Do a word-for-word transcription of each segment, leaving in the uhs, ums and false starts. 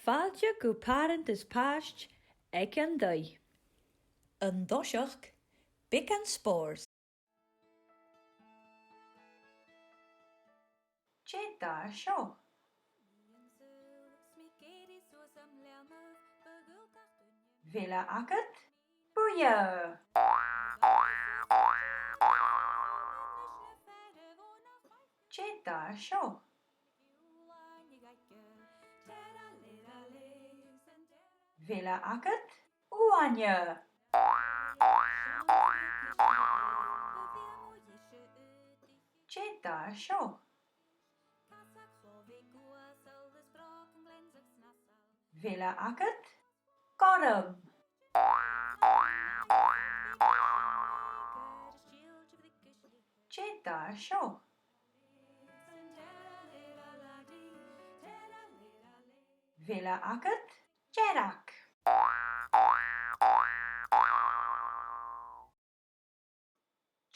Fàilte gu Pàrant is Pàiste aig an taigh. An toiseach, beagan spòrs. Dè tha seo? A bheil e agad? Buidhe! Dè tha seo? A bheil e agad? Uaine! Dè tha seo? A bheil e agad? Gorm! Dè tha seo? A bheil e agad? Dearg!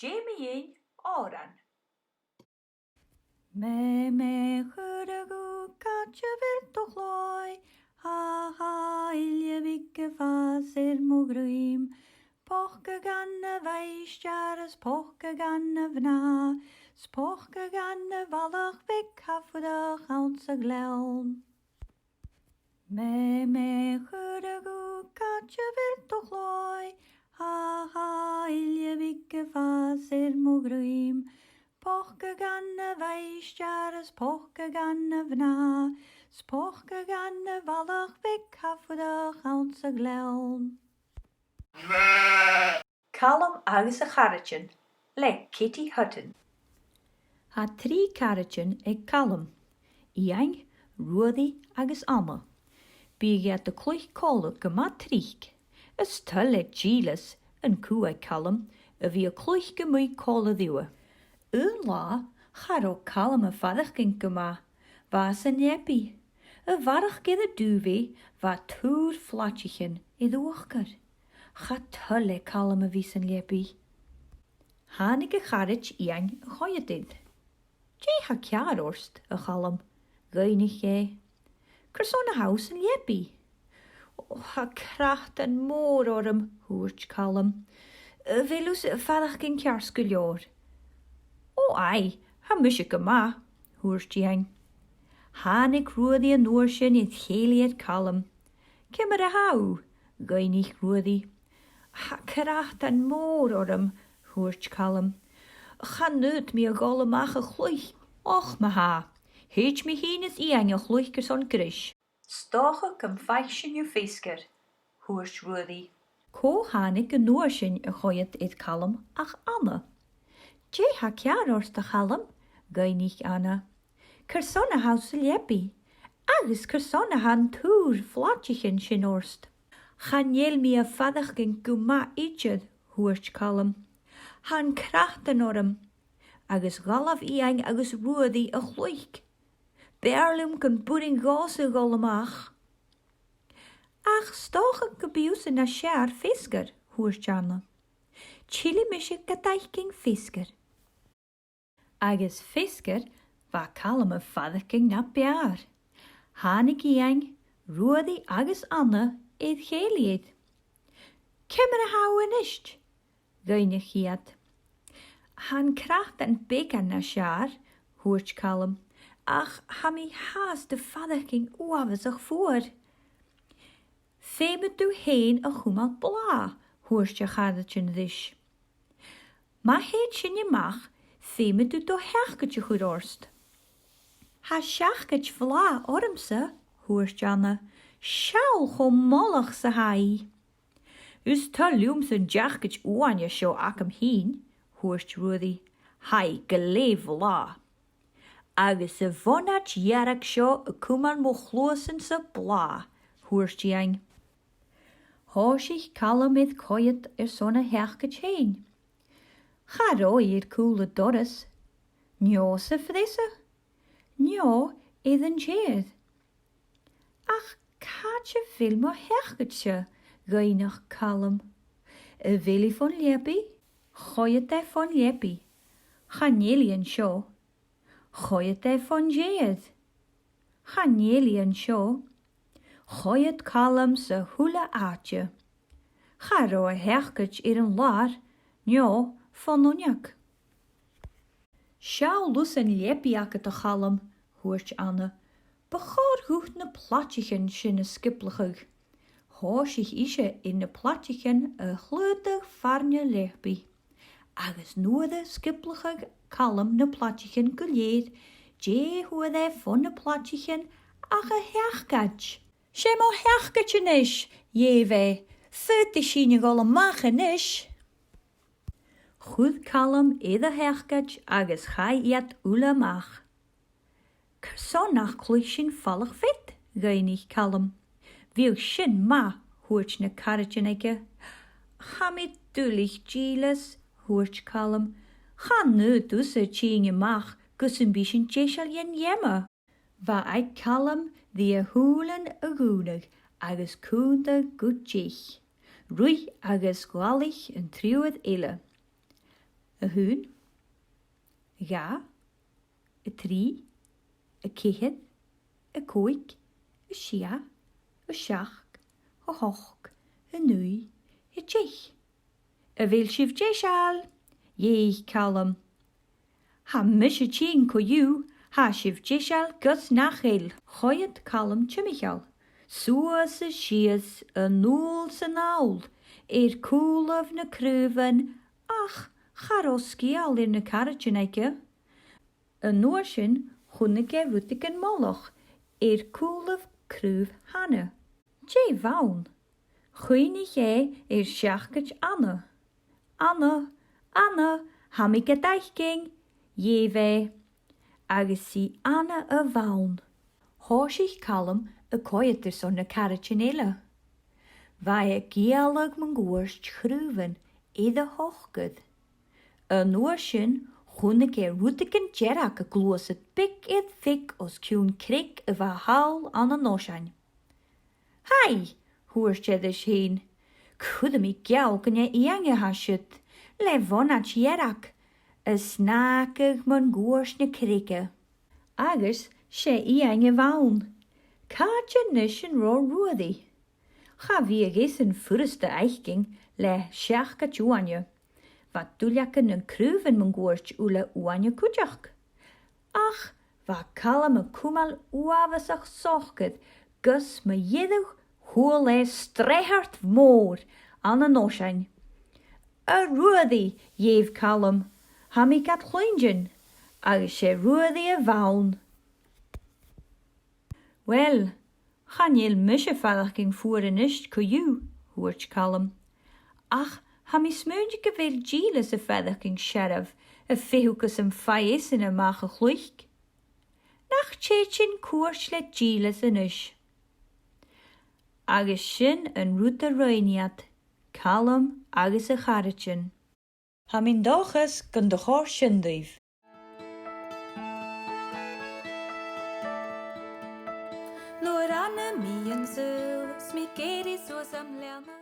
Dèanamaid òran. Mè, mè, chuir a' ghù, càit a bheil do chlòimh? Tha, tha, uile bhig a' fàs air mo dhruim. Poca dhan a' mhaighstir is poca dhan a' mhnath, 's poca dhan a' bhalach bheag tha a' fuireach anns a' ghleann. Mè, mè, chuir a' ghù, càit a bheil do chlòimh? Tha, tha, uile bhig a' fàs air mo dhruim. Poca dhan a' mhaighstir is poca dhan a' mhnath, 's poca dhan a' bhalach bheag tha a' fuireach anns a' ghleann. Calum agus a Charaidean le Kitty Hutton. Tha trì caraidean aig Calum, Iain, Ruairidh agus Anna. Bidh iad a' cluich còmhla gu math tric. Is toil le Dìleas, an cù aig Calum, a bhith a' cluich a-muigh còmhla riutha. Aon latha, cha robh Calum a' faireachdainn gu math. Bha e san leabaidh. A bharrachd air an dùbhladh, bha tùr phlaide air uachdar. Cha toil le Calum a bhith san leabaidh. Thàinig a charaid Iain a choimhead air. Dè tha ceàrr ort, a Chaluim? Dh'fhaighnich e. Carson a tha thu san leabaidh? Ò, tha cnatan mòr orm, thuirt Calum. A bheil thusa a' faireachdainn ceart gu leòr? Ò, aidh, tha mise gu math, thuirt Iain. Thàinig Ruairidh an uair sin air chèilidh air Calum. Ciamar a tha thu? Dh'fhaighnich Ruairidh. Tha cnatan mòr orm, thuirt Calum. Chan fhaod mi a dhol a-mach a chluich. Och, ma-thà. Thèid mi fhìn is Iain a chluich airson greis. 'S dòcha gum faic sinn thu feasgar, thuirt Ruairidh. Cò thàinig an uair sin a choimhead air Calum ach Anna. Dè tha ceàrr ort, a Chaluim? Dh'fhaighnich Anna. Carson a tha thu san leabaidh? Agus carson a tha an tùr phlaide sin ort? Chan eil mi a' faireachdainn gu math idir, thuirt Calum. Tha an cnatan orm. Agus dh'fhalbh Iain agus Ruairidh a chluich. B' fheàrr leam gum b' urrainn dhòmhsa a dhol a-mach. Ach 's dòcha gum bi thusa nas fheàrr feasgar, thuirt Anna. Tillidh mise gad fhaicinn feasgar. Agus feasgar, bha Calum a' faireachdainn na b' fheàrr. Thàinig Iain, Ruairidh agus Anna air chèilidh air. Ciamar a tha thu a-nis? Dh'fhaighnich iad. Tha an cnatan beagan nas fheàrr, thuirt Calum, ach tha mi fhathast a' faireachdainn uabhasach fuar. Feumaidh tu fhèin a chumail blàth, thuirt a charaidean ris. Ma thèid sinn a-mach, feumaidh tu do sheacaid a chur ort. Tha seacaid bhlàth ormsa, thuirt Anna. Seall cho molach 's a tha i. Is toil leamsa an t-seacaid uaine seo agam fhìn, thuirt Ruairidh. Tha i glè bhlàth. Agus a' bhonaid dhearg seo a' cumail mo chluasan-sa blàth, thuirt Iain. Thòisich Calum air coimhead airson a sheacaid fhèin. Cha robh i air cùl an dorais, no sa phreasa, no air an t-sèithear. Ach càit a bheil mo sheacaid-sa? Dh'fhaighnich Calum. A bheil i fon leabaidh? Choimhead e fon leabaidh. Chan eil i an seo. Choimhead e fon t-sèithear. Chan eil i an seo. Choimhead Calum sa h-uile àite. Cha robh a sheacaid air an làr, no fon uinneig. "Seall thusa an leabaidh agad, a Chaluim," thuirt Anna. "Bu chòir dhut na plaidsichean sin a sgioblachadh." Thòisich ise air na plaidsichean a shlaodadh far na leabaidh. Agus nuair a sgioblachadh Calum na plaidsichean gu lèir, dè fhuair e fo na plaidsichean ach a sheacaid. "'S e mo sheacaid a-nis," dh'èigh e. "Faodaidh sinn a dhol a-mach a-nis." Chuir Calum air a sheacaid agus chaidh iad uile a-mach. "Carson nach cluich sinn falach-fead?" dh'fhaighnich Calum. "Bhiodh sin math," thuirt na caraidean aige. "Tha mi duilich, Dìleas," thuirt Calum. "Chan fhaod thusa tighinn a-mach gus am bi sinn deiseil dhen gheama." Bha aig Calum ri a shùilean a dhùnadh agus cunntadh gu deich. Ruith agus dh'fhalaich an triùir eile. A h-aon, a dhà, a trì, a ceithir, a còig, a sia, a seachd, a h-ochd, a naoi, a deich. "A bheil sibh deiseil?" dh'èigh Calum. "Tha mise tighinn co-dhiù, tha sibh deiseil gus nach eil." Choimhead Calum timcheall, suas is sìos, a-null 's a-nall, air cùlaibh na craobhan, ach cha robh sgeul air na caraidean aige. An uair sin chunnaic e rudeigin molach air cùlaibh craobh Hannah. "Dè bh' ann?" Chuimhnich e air seacaid Anna. "Anna, Anna, tha mi gad fhaicinn," dh'èigh e. Agus 's i Anna a bh' ann. Thòisich Calum a' coimhead airson na caraidean eile. Bha e a' ciallachadh mun cuairt chraobhan air a shocair. An uair sin chunnaic e rudeigin dearg a' gluasad beag air bheag os cionn creig a bha thall ann an oisean. "Haidh," thuirt e ris fhèin, "cuiridh mi geall gun e eun a tha siud, le bhonaid dhearg, a' snàgadh mun cuairt na creige." Agus 's e eun a bh' ann. Càit a-nis an robh Ruairidh? Cha bhiodh esan furasta fhaicinn le seacaid uaine. Bha duilleagan nan craobhan mun cuairt uile uaine cuideachd. Ach bha Calum a' cumail uabhasach socair gus mu dheireadh chuala e sreothart mhòr ann an oisean. "A Ruairidh," dh'èigh Calum, "tha mi gad chluinntinn," agus 's e Ruairidh a bh' ann. "Uill, chan eil mise a' faireachdainn fuar a-nis co-dhiù," thuirt Calum. "Ach tha mi a' smaoineachadh gu bheil Dìleas a' faireachdainn searbh, a' feitheamh gus am faigh esan a-mach a chluich. Nach tèid sinn cuairt le Dìleas a-nis." Agus sin an rud a rinn iad, Calum agus a charaidean. Tha mi an dòchas gun do chòrd sin ribh. Nuair a tha mi an sùil, 's mi ag èirigh suas am leanabh.